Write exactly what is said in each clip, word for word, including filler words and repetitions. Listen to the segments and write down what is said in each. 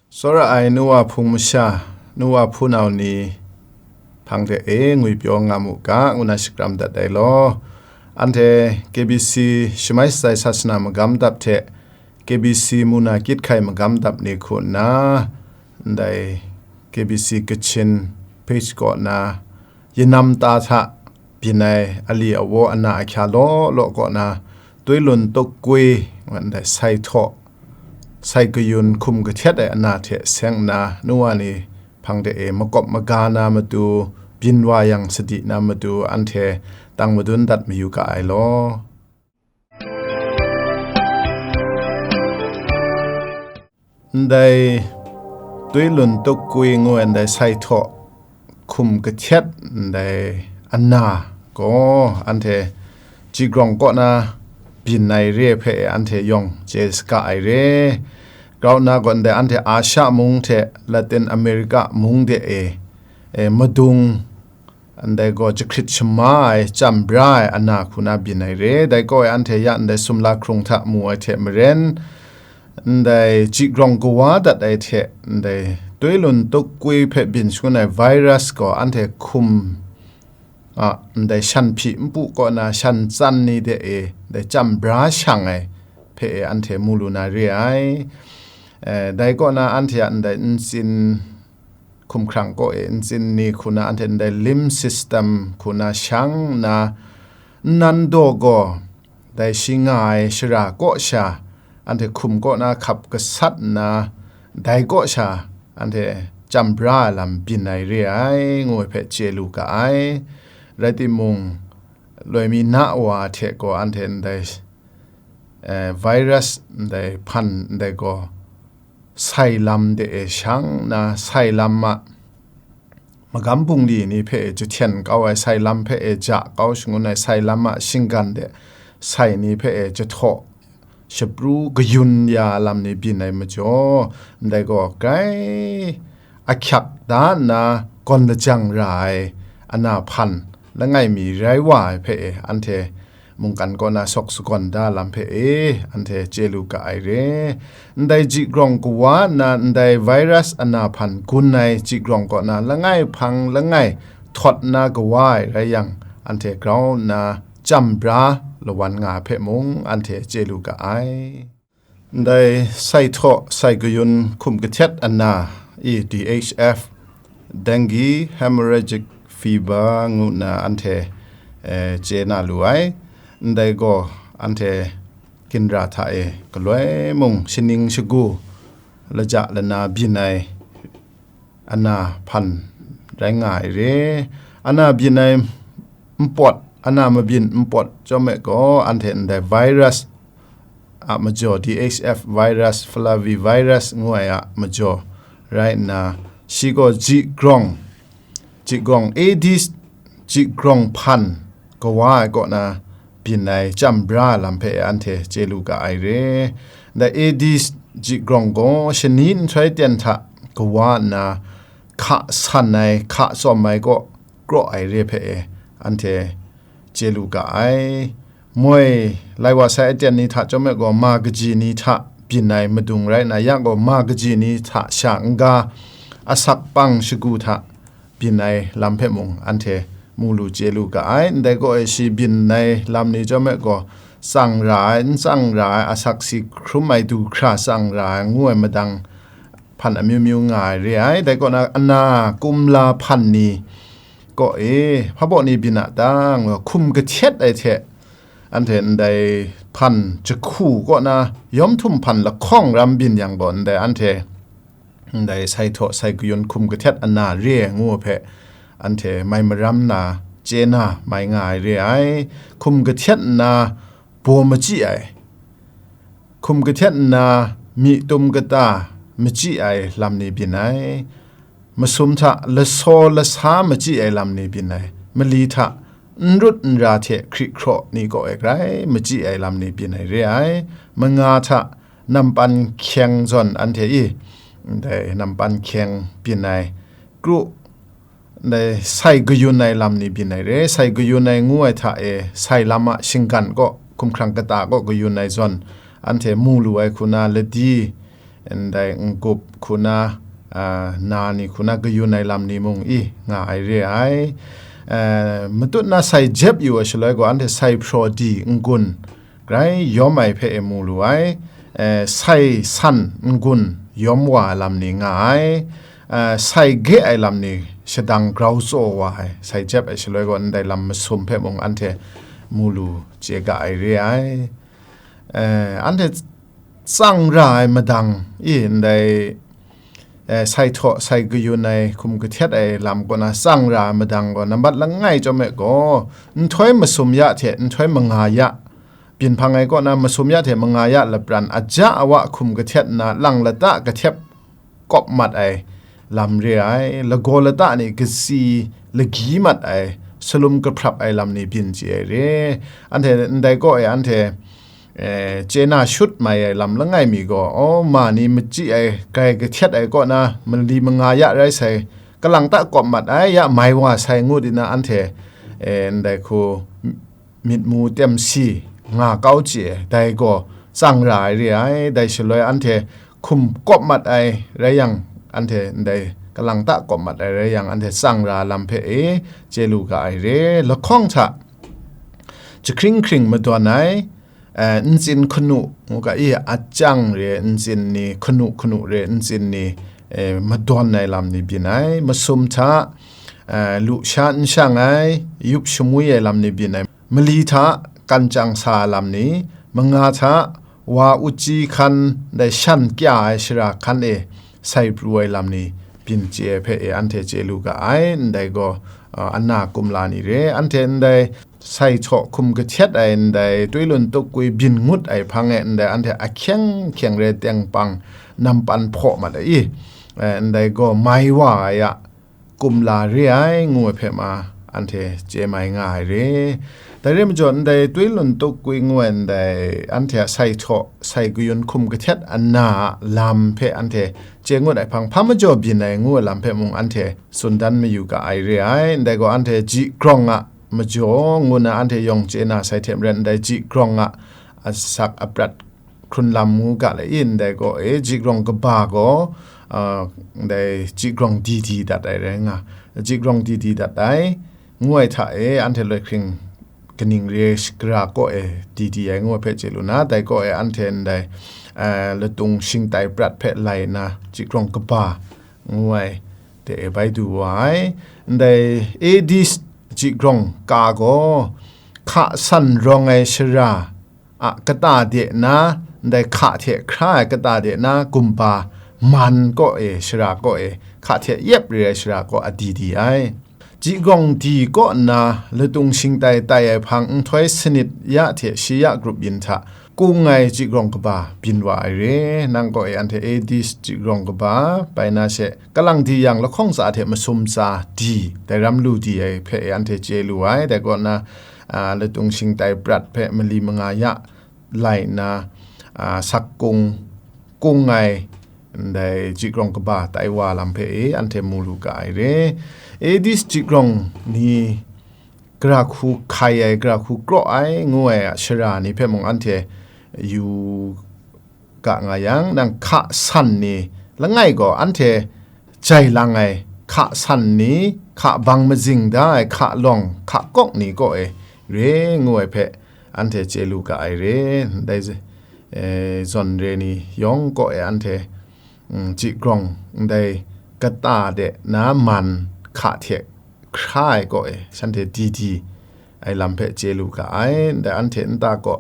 Tsawra ai nu wa hpung masha, nu wa hpunau ni hpang de e ngwipyaw nga mu ga, ngu na shakram dat ai law. Anhte K B C shamai shatsai sasana magam dap hte K B C mu na kyit hkai magam dap ni hku nna, ndai K B C Kachin page kaw na yanam ta hta byin ai ali awa ana ahkya law law kaw na, Twi Lun Tuk Kwi, ndai sai htaw, sai kayun hkum kahtet ai ana hte seng nna, nu wa ni hpang de e makawp maga na matu, byin wa yang sadi na matu, anhte tang madun dat mayu ga ai law. Ndai Twi Lun Tuk Kwi ngu ai ndai sai htaw hkum kahtet ndai ana gaw, anhte Jigrawng kaw na byin ai re hpe anhte yawng chye saga ai re. Grau nna gaw, ndai anhte Asia mung hte Latin America mung de e, e madung, ndai gaw jahkrit shama ai, chyam bra ai ana hku na byin ai re. Dai kaw e anhte ya ndai sumla hkrung hta mu ai hte maren, ndai Jigrawng kawa dat ai hte, ndai Twi Lun Tuk Kwi hpe byin shangun ai virus gaw anhte hkum, a, ndai shan hpyi npu kaw na shan tsan ni de e, ndai chyam bra shang ai hpe e anhte mu lu na re ai. Eh, dai kaw na anhte a ndai ntsin hkumhkrang kaw e ntsin ni hku na anhte ndai lymph system hku na shang nna, nnan daw gaw, dai shi nga ai shara kaw sha, anhte hkum kaw na hkap gasat nna, dai kaw sha, anhte chyam bra ai lam byin ai re ai, ngu ai hpe chye lu ga ai. Rai timung, loi mi na wa hte gaw anhte ndai, eh, virus ndai hpan ndai gaw, sai lam de e shang na, sai lam a magam bungli ni hpe e jahten kau ai, sai lam hpe e ja kau shangun ai, sai lam a shinggan de sai ni hpe e jahtaw shapru kayun ya lam ni byin ai majaw, ndai gaw grai ahkyak da nna gawn lajang ra ai ana hpan langai mi rai wa ai hpe e, anhte mungkan kaw na sawk sagawn da lam hpe e, anhte chye lu ga ai re. Ndai Jigrawng kawa nna ndai virus ana hpan gun ai Jigrawng kaw na langai hpang langai htawt na kawa ai rai yang, anhte grau nna chyam bra lawan nga ai hpe mung, anhte chye lu ga ai. Ndai sai htaw sai kayun hkum kahtet ana i D H F, dengue hemorrhagic fever ngu nna anhte, eh, chye na lu ai. Ndai gaw anhte ginra hta e galoi mung shaning shagu laja lana byin ai ana hpan rai nga ai re. Ana byin ai npawt, ana mabyin npawt chyawm e gaw, anhte ndai virus a majaw, D H F virus, flavivirus ngu ai a majaw rai nna, shi gaw Jigrawng, Jigrawng Aedes, Jigrawng hpan kawa ai kaw na byin ai chyam bra ai lam hpe anhte chye lu ga ai re. Ndai Aedes Jigrawng gaw shani nhtoi ten hta kawa nna, hka san ai, hka tsawm ai kaw kraw ai re hpe e, anhte chye lu ga ai. Moi, lai wa sai aten ni hta chyawm e gaw, ma kaji ni hta byin ai madung rai nna, ya gaw ma kaji ni hta sha n-ga, asak pang shagu hta byin ai lam hpe mung anhte mu lu chye lu ga ai. Ndai kaw e shi byin ai lam ni chyawm e gaw, tsang ra ai, n tsang ra ai, asak si hkrum ai du hkra tsang ra ai, ngu ai madang hpan amyu myu nga ai re ai. Dai kaw na, ana kumla hpan ni kaw e, hpa baw ni byin a ta, ngu hkum kahtet ai hte, anhte ndai hpan jahku kaw na, yawm htum hpan lahkawng ram byin yang gaw, ndai anhte, ndai sai htaw sai kayun hkum kahtet ana re ai ngu ai hpe, anhte mai maram na, chye na, mai nga ai re ai. Hkum kahtet nna, baw machyi ai, hkum kahtet nna myi tum kata machyi ai lam ni byin ai, masum hta lasaw lasa machyi ai lam ni byin ai, mali hta n rut n ra hte hkri hkraw ni kaw e grai machyi ai lam ni byin ai re ai, manga hta nampan hkyeng zawn anhte i, ndai nampan hkyeng byin ai, kru, ndai sai kayun ai lam ni byin ai re, sai kayun ai ngu ai hta e, sai lam a shinggan kaw, hkumhkrang kata kaw kayun ai zawn, anhte mu lu ai hku na ladi, ndai n-gup hku na, a, na ni hku na kayun ai lam ni mung i nga ai re ai. E, matut na sai jep yu ai shaloi gaw, anhte sai hpraw di n-gun grai yawm ai hpe e mu lu ai. E, sai san n-gun yawm wa ai lam ni nga ai. E, sai ge ai lam ni shadang grau tsaw wa ai. Sai jep ai shaloi gaw, ndai lam masum hpe mung anhte mu lu chye ga ai re ai. E, anhte tsang ra ai madang i ndai, e, sai htaw sai kayun ai hkum kahtet ai lam kaw na tsang ra ai madang gaw, nambat langai chyawm e gaw, nhtoi masum ya hte nhtoi manga ya, byin hpang ai kaw na masum ya hte manga ya lapran aja awa hkum kahtet nna lang lata kahtep kawp mat ai lam re ai, lagaw lata ni katsi lagyi mat ai, salum kahprap ai lam ni byin chye ai re. Anhte ndai kaw e anhte, e, chye na shut mai ai lam langai mi gaw, aw, ma ni machyi ai, grai kahtet ai kaw na mali manga ya rai sai, kalang ta kawp mat ai, ya mai wa sai ngu di na anhte, e, ndai hku myit mu tem si nga kau chye, dai gaw tsang ra ai re ai. Dai shaloi anhte hkum kawp mat ai rai yang, anhte ndai kalang ta kawp mat ai rai yang, anhte tsang ra lam hpe e chye lu ga ai re. Lahkawng hta jahkring hkring madawn ai, e, ntsin hkanu ngu ga i, achyang re ntsin ni, hkanu hkanu re ntsin ni, e, madawn ai lam ni byin ai, masum hta, e, lusha n shang ai, yup shamwi ai lam ni byin ai, mali hta kan chyang sa ai lam ni, manga hta wa uji hkan dai shan kya ai shara hkan e sai pru ai lam ni byin chye ai hpe e anhte chye lu ga ai. Ndai gaw, a, ana kumla ni re, anhte ndai sai htaw hkum kahtet ai ndai twi lun tuk kwi byin ngut ai hpang e ndai anhte ahkyeng hkyeng re teng pang nampan hpaw mat ai i, e, ndai gaw mai wa ai a kumla re ai ngu ai hpe ma anhte chye mai nga ai re. Dai re majaw, ndai twi lun tuk kwi ngu ai ndai anhte a sai htaw sai kayun hkum kahtet ana a lam hpe anhte chye ngut ai hpang, hpa majaw byin ai ngu ai lam hpe mung anhte tsun dan mayu ga ai re ai. Ndai gaw anhte ji grawng a majaw ngu na anhte yawng chye na sai hte maren, ndai ji grawng a asak aprat hkrun lam ngu ga le i, ndai gaw e, ji grawng kaba gaw, a, ndai ji grawng di di dat ai rai nga, ji grawng di di dat ai, ngu ai hta e, anhte loi hkring kaning re shakara kaw e di di ai ngu ai hpe chye lu na, dai kaw e anhte ndai, a, latung shingtai prat hpe lai na, ji grawng kaba ngu ai de e bai du wa ai. Ndai A D ji grawng ka gaw, hka san rawng ai shara a kata de na, ndai hka hte hkra ai kata de na, kumba man kaw e, shara kaw e, hka hte yep re ai shara kaw a di di ai. Ji grawng di kaw nna latung shingtai tai ai hpang nhtoi sanit ya hte shi ya grup yin hta, kung ai ji grawng kaba byin wa ai re. Nang kaw e anhte A D ji grawng kaba bai na she, kalang di yang lahkawng tsa hte masum tsa di, dai ram lu di ai hpe e anhte chye lu ai. Dai kaw na, a, latung shingtai prat hpe mali manga ya lai nna, a, sak kung, kung ai ndai ji grawng kaba tai wa lam hpe e anhte mu lu ga ai re. A D ji grawng ni gara hku hkai ai, gara hku kraw ai ngu ai a shara ni hpe mung anhte yu ga nga yang, nang hka san ni langai gaw anhte jai lang ai, hka san ni, hka bang mazing da ai, hka lawng, hka kawk ni kaw e re ngu ai hpe anhte chye lu ga ai re. Ndai, e, zawn re ni yawng kaw e anhte, mm, ji grawng ndai kata de na man hka hte hkra ai kaw e shanhte di di ai lam hpe chye lu ga ai. Ndai anhte nta kaw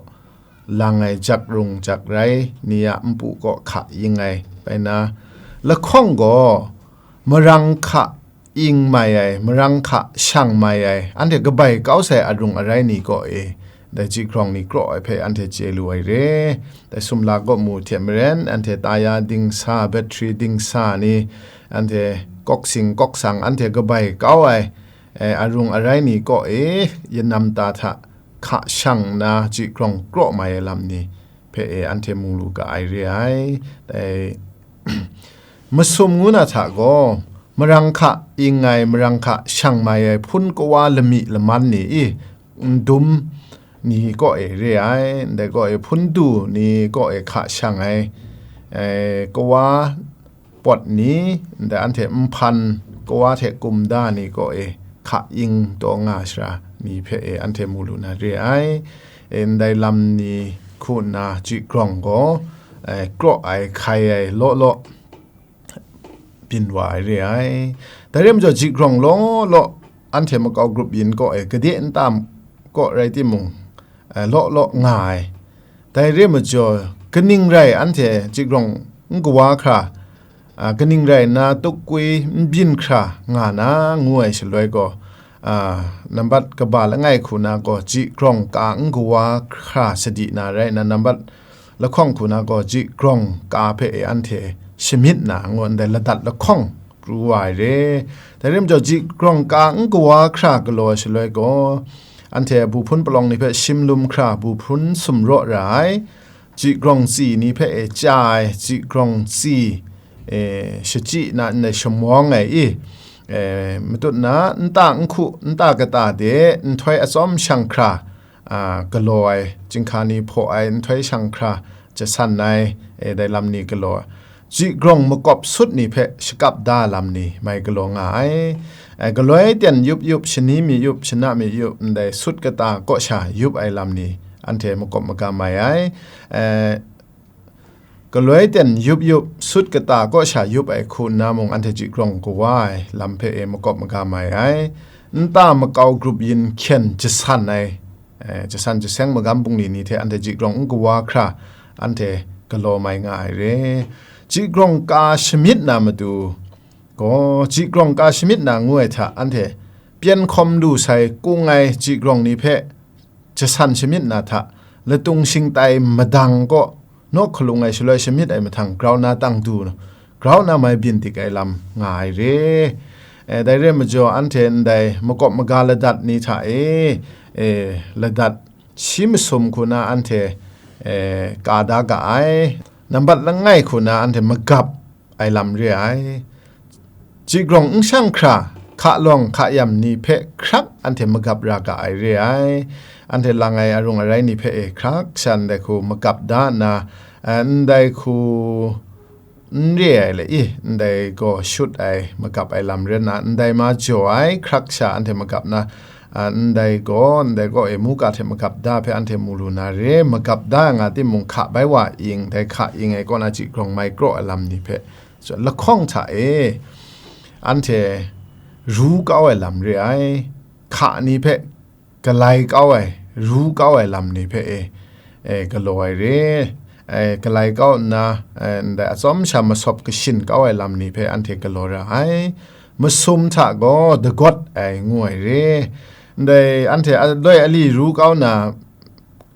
lang ai jak rung jak rai ni a npu kaw hka ing ai bai na, lahkawng gaw marang hka ing mai ai, marang hka shang mai ai, anhte kabai kau sai arung arai ni kaw e, dai ji grawng ni kraw ai hpe anhte chye lu ai re. Dai sumla kaw mu hte maren, anhte taya dingsa, battery dingsa ni, anhte kawksing kawksang, anhte kabai kau ai, e, arung arai ni kaw e, yanam ta hta hka shang nna ji grawng kraw mai ai lam ni hpe e anhte mu lu ga ai re ai. Dai masum ngu na hta gaw, marang hka ing ai, marang hka shang mai ai hpun kawa lami laman ni i, ndum ni kaw e re ai, ndai kaw e hpun du ni kaw e hka shang ai, e, kawa pawt ni, ndai anhte nhpan kawa hte kumda ni kaw e hka ing taw nga shara ni hpe e anhte mu lu na re ai. E, ndai lam ni hku nna jigrawng gaw, e, kraw ai, hkai ai, law law byin wa ai re ai. Dai re majaw, jigrawng law law anhte makau grup yin kaw e gade nta kaw rai timung, e, law law nga ai. Dai re majaw, kaning rai anhte jigrawng n kawa hkra, a, kaning rai nna tukkwi n byin hkra nga na, ngu ai shaloi gaw, a, nambat kaba langai hku na gaw, jigrawng ka n kawa hkra sadi na rai nna, nambat lahkawng hku na gaw, jigrawng ka hpe e anhte shamyit na, ngu ndai ladat lahkawng pru wa ai re. Dai re majaw, jigrawng ka n kawa hkra galaw ai shaloi gaw, anhte bu hpun palawng ni hpe shim lum hkra bu hpun sumraw ra ai, jigrawng tsi ni hpe e chya ai, jigrawng tsi, e, shachyi na ndai shamawng ai i, e, matut na nta nhku, nta kata de nhtoi atsawm shang hkra, a, galaw ai, chyinghka ni hpaw ai nhtoi shang hkra jasan ai, e, dai lam ni galaw ai. Jigrawng makawp sut ni hpe shakap da ai lam ni mai galaw nga ai. E, galoi ten yup yup, shani mi yup, shana mi yup, ndai sut kata kaw sha yup ai lam ni anhte makawp magam mai ai. E, galoi ten yup yup, sut kata kaw sha yup ai hku nna mung, anhte jigrawng kawa ai lam hpe e makawp magam mai ai. Nta makau grup yin hkyen jasan ai, e, jasan jaseng magam bungli ni hte anhte jigrawng n kawa hkra anhte galaw mai nga ai re. Jigrawng ka shamyit na matu gaw, jigrawng ka shamyit na ngu ai hta, anhte pyen hkawm lu sai kung ai jigrawng ni hpe jasan shamyit na hta, latung shingtai madang kaw naw hkalung ai shaloi shamyit ai mahtang, grau na tang du, grau na mai byin dik ai lam nga ai re. E, dai re majaw, anhte ndai makawp maga ladat ni hta e, e, ladat shi masum hku na anhte, e, ka da ga ai. Nambat langai hku na anhte magap ai lam re ai. Jigrawng n shang hkra, hka lawng hka yam ni hpe hkrak anhte magap ra ga ai re ai. Anhte lang ai arung arai ni hpe e hkrak sha ndai hku magap da nna, eh, ndai hku n re ai le i, ndai gaw shut ai, magap ai lam rai nna, ndai ma jaw ai hkrak sha anhte magap na, a, ndai gaw, ndai gaw e muga hte magap da hpe anhte mu lu na re, magap da nga timung, hka bai wa ing, dai hka ing ai kaw na jigrawng mai kraw ai lam ni hpe, so, lahkawng hta e anhte ru kau ai lam re ai, hka ni hpe galai kau ai, ru kau ai lam ni hpe e, e, galaw ai re. E, galai kau nna, e, ndai atsawm sha masawp kashin kau ai lam ni hpe anhte galaw ra ai. Masum hta gaw dagawt ai ngu ai re. Ndai anhte aloi ali ru kau na,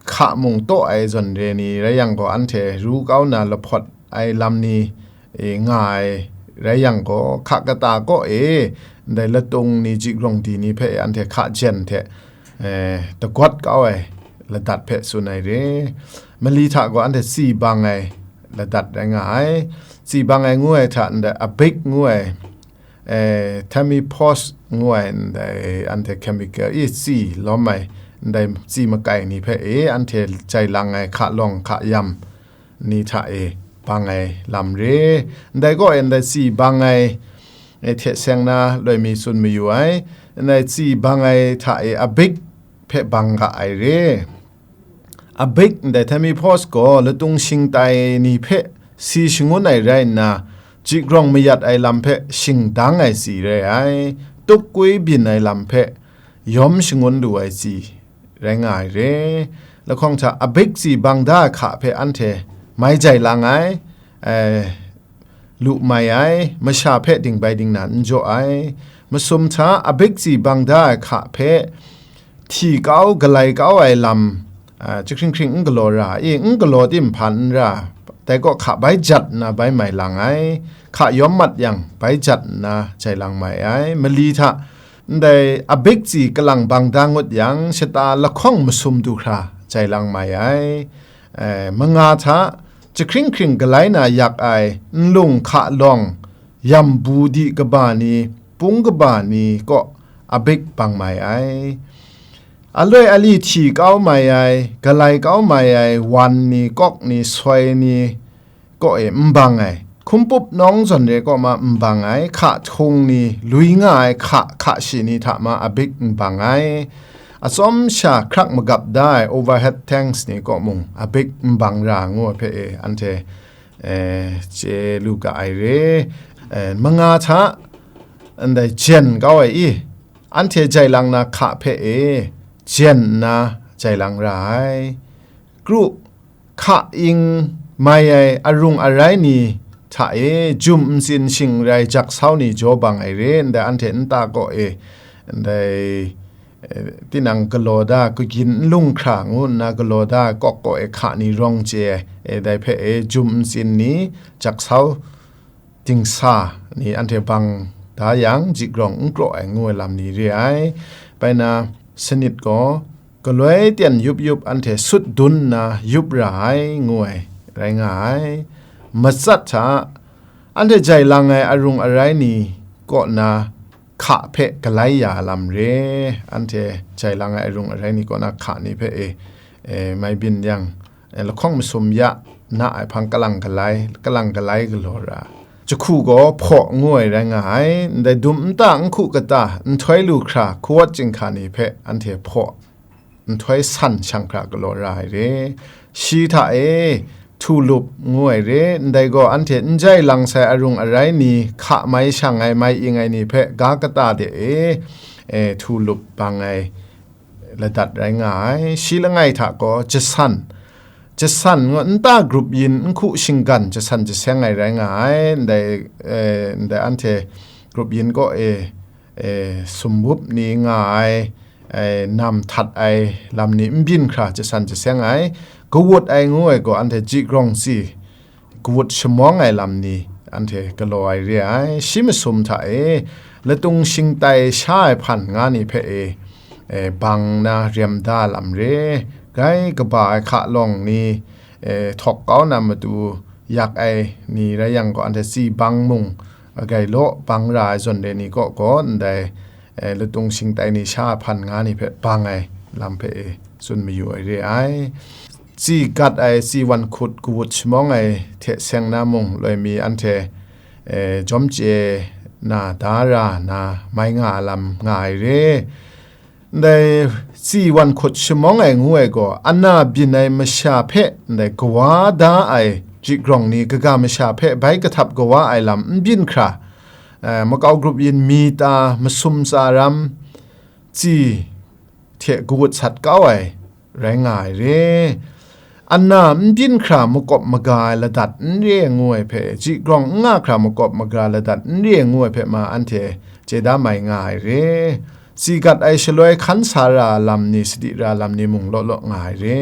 hka mung taw ai zawn re ni rai yang gaw, anhte ru kau na lahpawt ai lam ni, e, nga ai rai yang gaw, hka kata kaw e ndai latung ni, jigrawng di ni hpe anhte hka jen hte, e, dagawt kau ai ladat hpe tsun ai re. Mali hta gaw anhte tsi bang ai ladat rai nga ai. Tsi bang ai ngu ai hta ndai abik ngu ai, e, Tamifos ngu ai ndai anhte chemical i tsi lawm ai, ndai tsi makai ni hpe e anhte jai lang ai hka lawng hka yam ni hta e bang ai lam re. Ndai kaw e ndai tsi bang ai, e, hte seng na loi mi tsun mayu ai. Ndai tsi bang ai hta e abik hpe bang ga ai re. Abik ndai Tamifos gaw latung shingtai ni hpe si shangun ai rai nna, jigrawng mayat ai lam hpe shingdang ai tsi rai ai, tukkwi byin ai lam hpe yawm shangun lu ai tsi rai nga ai re. Lahkawng hta abik tsi bang da ai hka hpe anhte mai jai lang ai, e, lu mai ai, masha hpe dingbai dingnan n jaw ai. Masum hta abik tsi bang da ai hka hpe hti kau, galai kau ai lam, a, jahkring hkring n galaw ra i, n galaw tim hpan n ra, dai kaw hka bai jat nna bai mai lang ai, hka yawm mat yang bai jat nna jai lang mai ai. Mali hta ndai abik tsi kalang bang da ngut yang, shata lahkawng masum du hkra jai lang mai ai. E, manga hta jahkring hkring galai na yak ai nlung hka lawng, yam bu di kaba ni, pung kaba ni kaw abik bang mai ai. Aloi ali hti kau mai ai, galai kau mai ai wan ni, kawk ni, soi ni, kaw e n bang ai, hkun pup nawng zawn re kaw ma n bang ai, hka htung ni, lui nga ai hka, hka shi ni hta ma abik n bang ai, atsawm sha hkrak magap da ai overhead tanks ni kaw mung abik n bang ra ngu ai hpe e, anhte, e, chye lu ga ai re. E, manga hta, ndai jen kau ai i, anhte jai lang na hka hpe e, jen nna jai lang ra ai. Kru, hka ing mai ai arung arai ni hta e, jum ntsin shing rai jak sau ni jaw bang ai re, ndai anhte nta kaw e, ndai, e, tinang galaw da, kagyin n lung hkra ngu nna galaw da, kawk kaw e hka ni rawng chye ai, e, dai hpe e, jum ntsin ni jak sau dingsa ni anhte bang da yang, jigrawng n kraw ai ngu ai lam ni re ai. Bai na, sanit gaw galoi ten yup yup anhte sut dun nna yup ra ai, ngu ai rai nga ai. Matsat hta, anhte jai lang ai arung arai ni kaw na hka hpe galai ya lam re, anhte jai lang ai arung arai ni kaw na hka ni hpe e, e, mai byin yang, e, lahkawng masum ya na ai hpang kalang galai, kalang galai galaw ra. Jahku gaw hpaw ngu ai rai nga ai, ndai dum nta n hku kata, nhtoi lu hkra, hkuwat chyinghka ni hpe anhte hpaw, nhtoi san shang hkra galaw ra ai re. Shi hta e, htu lup ngu ai re, ndai gaw anhte n jai lang sai arung arai ni, hka mai shang ai, mai ing ai ni hpe ga kata de e, e, htu lup bang ai ladat rai nga ai. Shi langai hta gaw jasan, jasan ngu nta grup yin n hku shinggan jasan jaseng ai rai nga ai. Ndai, e, ndai anhte grup yin kaw e, e, sumwup ni nga ai, e, nam htat ai lam ni n byin hkra jasan jaseng ai, kawut ai ngu ai gaw anhte jigrawng tsi, kawut shamawng ai lam ni anhte galaw ai re ai. Shi masum hta e, latung shingtai sha ai hpan nga ni hpe e, e, bang na rem da lam re, grai kaba ai hka lawng ni, e, htawk kau na matu yak ai ni rai yang gaw, anhte tsi bang mung, agai law bang ra ai zawn re ni kaw gaw, ndai, e, latung shingtai ni sha hpan nga ni hpe bang ai lam hpe e tsun mayu ai re ai. Tsi gat ai, tsi wan hkut kawut shamawng ai hte seng na mung loi mi anhte, e, jawm chye na da ra na mai nga ai lam nga ai re. Ndai tsi wan hkut shamawng ai ngu ai gaw, ana byin ai masha hpe ndai kawa da ai jigrawng ni kaga masha hpe bai kahtap kawa ai lam n byin hkra, e, makau grup yin mi ta masum tsa ram tsi hte kawut sat kau ai rai nga ai re. Ana n byin hkra makawp maga ai ladat n re ngu ai hpe, jigrawng n nga hkra makawp maga ladat n re ngu ai hpe ma anhte chye da mai nga ai re. Tsi gat ai shaloi hkan sa ra lam ni, sadi ra lam ni mung law law nga ai re.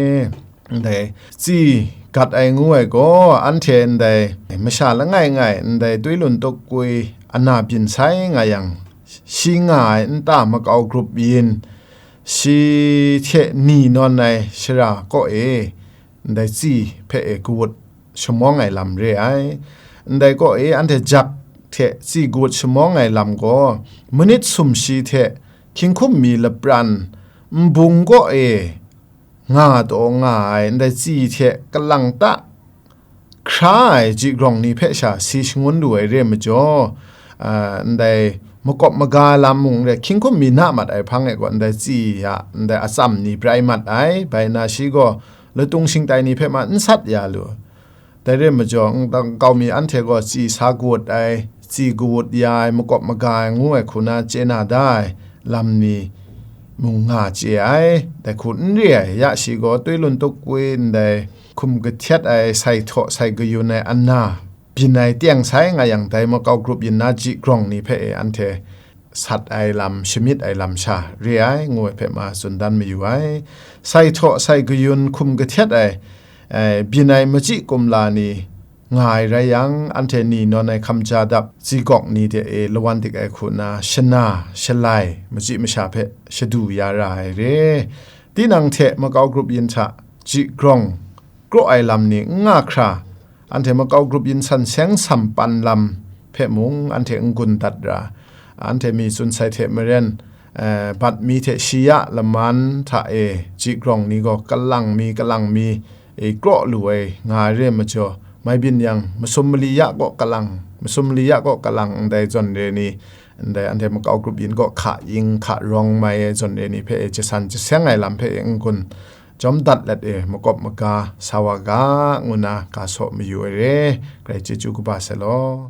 Ndai tsi gat ai ngu ai gaw, anhte ndai masha langai ngai, ndai twi lun tuk kwi ana byin sai nga yang, shi nga ai nta makau grup yin, shi hte ni nawn ai shara kaw e, ndai tsi hpe e kawut shamawng ai lam re ai. Ndai kaw e anhte jak hte tsi kawut shamawng ai lam gaw, manit sumshi hte hkying hkum mi lapran nbung kaw e nga taw nga ai, ndai tsi hte kalang ta hkra ai jigrawng ni hpe sha si shangun lu ai re majaw, a, ndai makawp maga lam mung re, hkying hkum mi na mat ai hpang e gaw, ndai tsi a, ndai atsam ni brai mat ai, bai na shi gaw latung shingtai ni hpe ma n sat ya lu. Dai re majaw, n-, nkau mi anhte gaw tsi sa kawut ai, tsi kawut ya ai, makawp maga ai ngu ai hku na chye na da ai lam ni mung nga chye ai, dai hku n re ai, ya shi gaw twi lun tuk kwi ndai hkum kahtet ai, sai htaw sai kayun ai ana byin ai teng sai nga yang, dai makau grup yin na jigrawng ni hpe e anhte sat ai lam, shamyit ai lam sha re ai, ngu ai hpe ma tsun dan mayu ai. Sai htaw sai kayun hkum kahtet ai, e, byin ai machyi kumla ni nga ai rai yang, anhte ni nawn ai hkamja dap, tsi gawk ni de e lawan dik ai hku na, shana, shalai, machyi masha hpe shadu ya ra ai re. Tinang hte makau grup yin hta jigrawng kraw ai lam ni n nga hkra, anhte makau grup yin san seng sampan lam hpe mung anhte n gun dat ra, anhte mi tsun sai hte maren, eh, bat mi hte shi ya laman hta e jigrawng ni gaw kalang mi, kalang mi, e, kraw lu ai nga ai re majaw, Mai byin yang, masum mali ya kaw kalang, masum mali ya kaw kalang ndai zawn re ni, ndai anhte makau grup yin kaw hka ying hka rawng mai ai zawn re ni hpe e jasan jaseng ai lam hpe e n-gun jawm dat let e makawp maga sa wa ga, ngu na ga saw mayu ai re. Karai chyeju kaba sai law.